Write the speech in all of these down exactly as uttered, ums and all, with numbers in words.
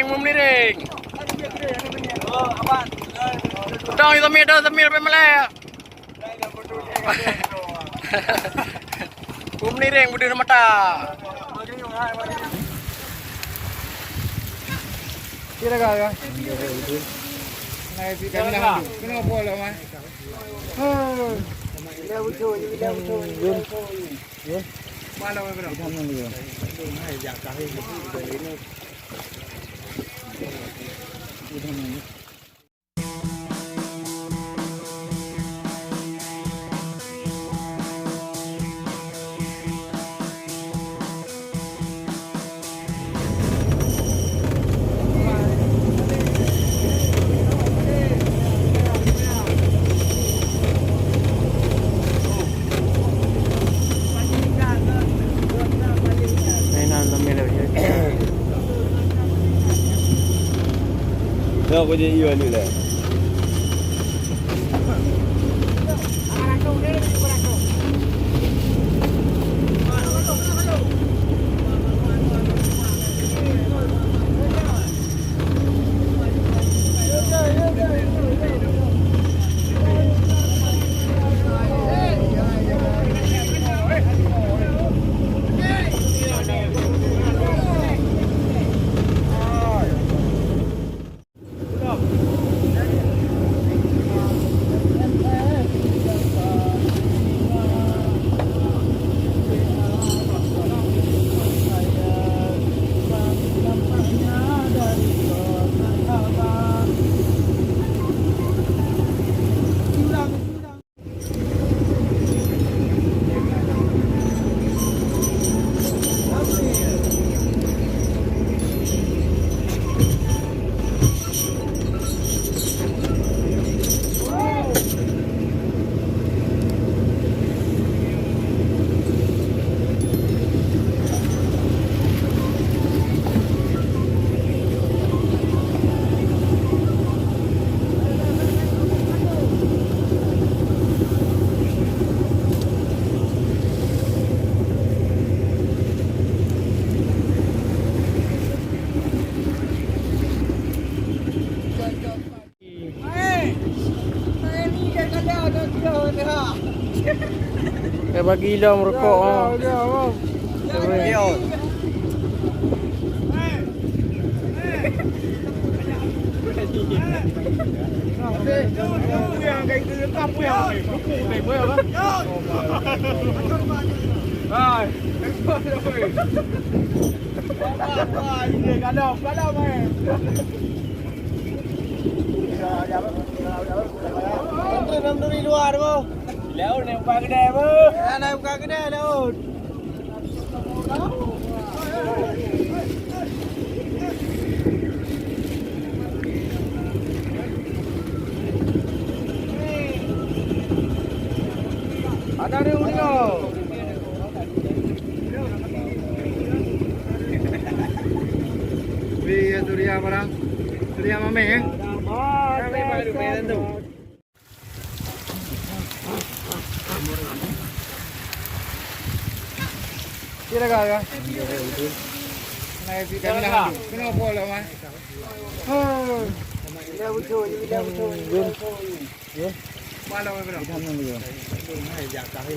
Meumiring. Dong, Zamir, dong, Zamir, peumalèe. Meumiring, beudeuh mata. Kira kau ya? Nah, itu kan lah. Kenapa lah, Mas? Hei. Bila betul, bila betul, bila betul. Mana, Mas? Udah mana dia? Udah mana? Mainan sambil lewat je. Tengok kau jadi Iwan ni lah. Eh, bagi ilong rokok, ah. Hai. Wah, wah, ini galau, galau, eh. Menteri, menteri luar, bu. Laut naik buka kedai, bu. Ya, naik buka kedai, laut. Ada ni, Ulio. Wih, ya, Surya barang. Surya Mameh, ya. Kira kau, ya? Nah, itu kan lah. Kenapa lah, Mas? Hei. Bila betul, bila betul, bila betul. Ya. Malam, bro. Udah mana, bro? Hai, ya, tahu.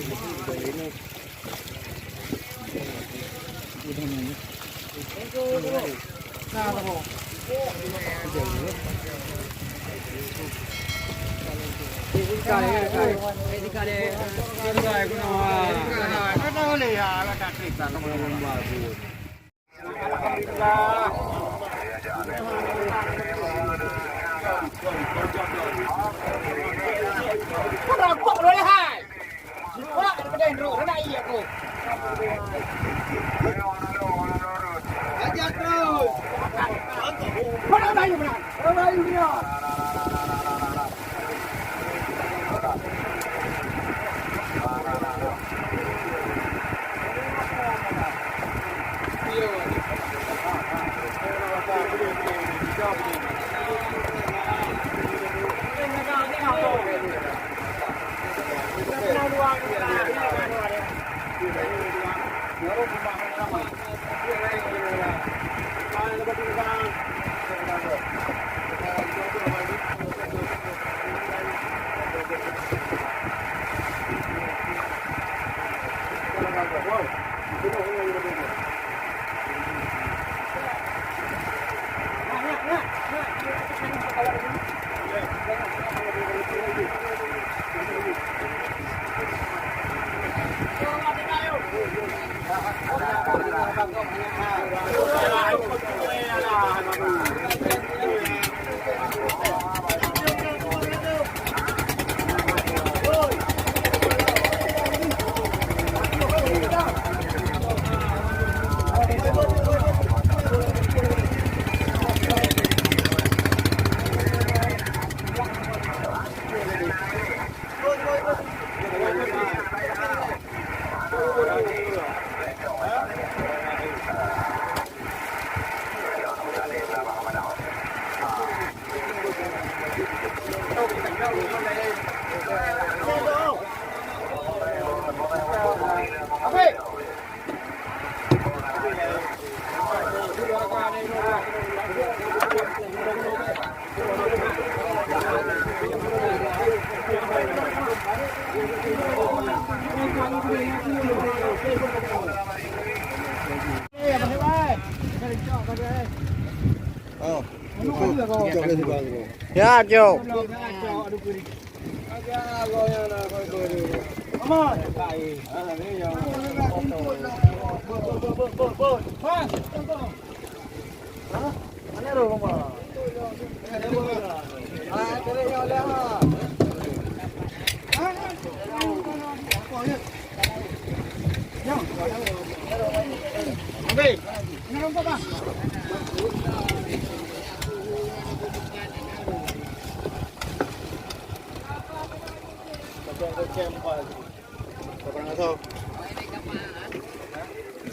Ya, jok.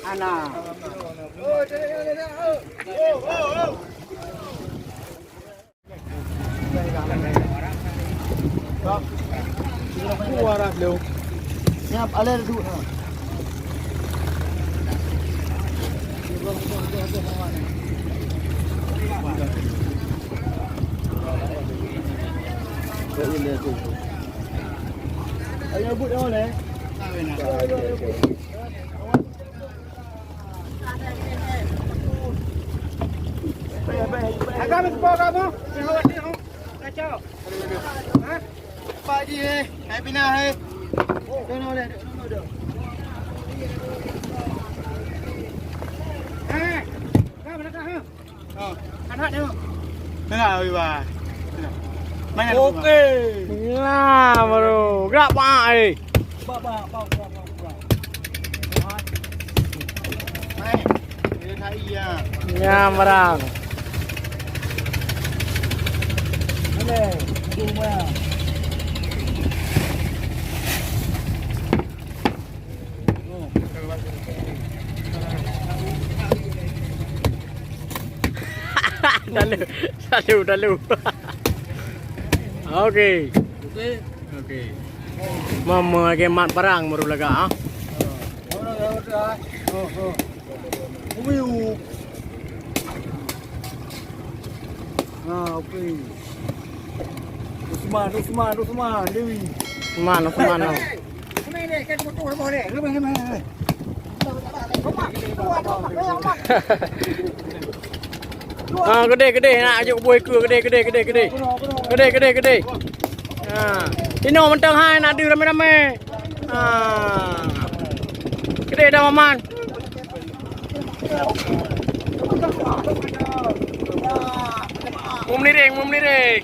Ana. Siap, alèh duek na. Ayo, buet awak, eh. Agam seupôt kamoe, kacau. Ha? Pak Haji, eh, hai pinah, eh. Dono leh, dono, dono. Eh, ka mana kah, ha? Oh. Anak dia. Tengah, Abi, bah. Tengah. Mana tu, Oke. Bah? Nah, baru. Gerak, Pak, eh. Bak, bak, bak, bak, bak, bak. Hai. Dia cari, ya. Ya, barang. Mana? Hidung mana? Talu, talu, talu. Oke. Oke. Oke. Mama lagi mat barang baru lagak, ah. Oh, oh. Umiu. Ah, oke. Usman, Usman, Usman, Dewi. Usman, Usman, oh. Ah, gede, gede, nak ajuk buih ke, gede, gede, gede, gede. Gede, gede, gede. Ah, inoe mantong hai nak deuh ramé-ramé. Ah. Gede dah, Maman. Mum niring, mum niring.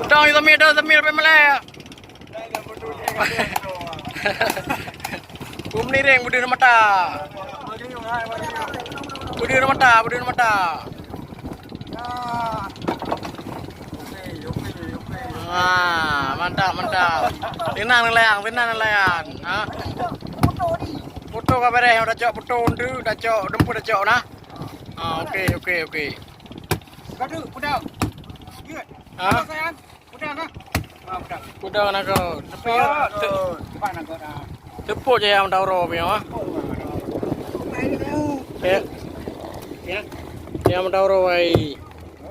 Dong, sambil, dong, sambil, sambil melek. Mum niring, beudeuh mata. Beudeuh mata, beudeuh mata. Ah, mantap, mantap. Tenang, nelayan, tenang, nelayan. Ha? Foto ka beres, dah cok foto untuk, dah cok, dempur dah cok nah. Ah, oke, oke, oke. Gaduh, pedang. Iya. Ha? Sayang. Udang, ha? Ha, udang. Udang nangkok. Tapi ya, te-, cepat nangkok dah. Tepuk je yang mantap uroe punya, ha? Oh, udang. Eh. Ya. Yang mantap uroe, wai.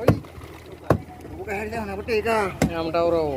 Oi. Bukan hari dah, nak petik kah? Yang mantap uroe.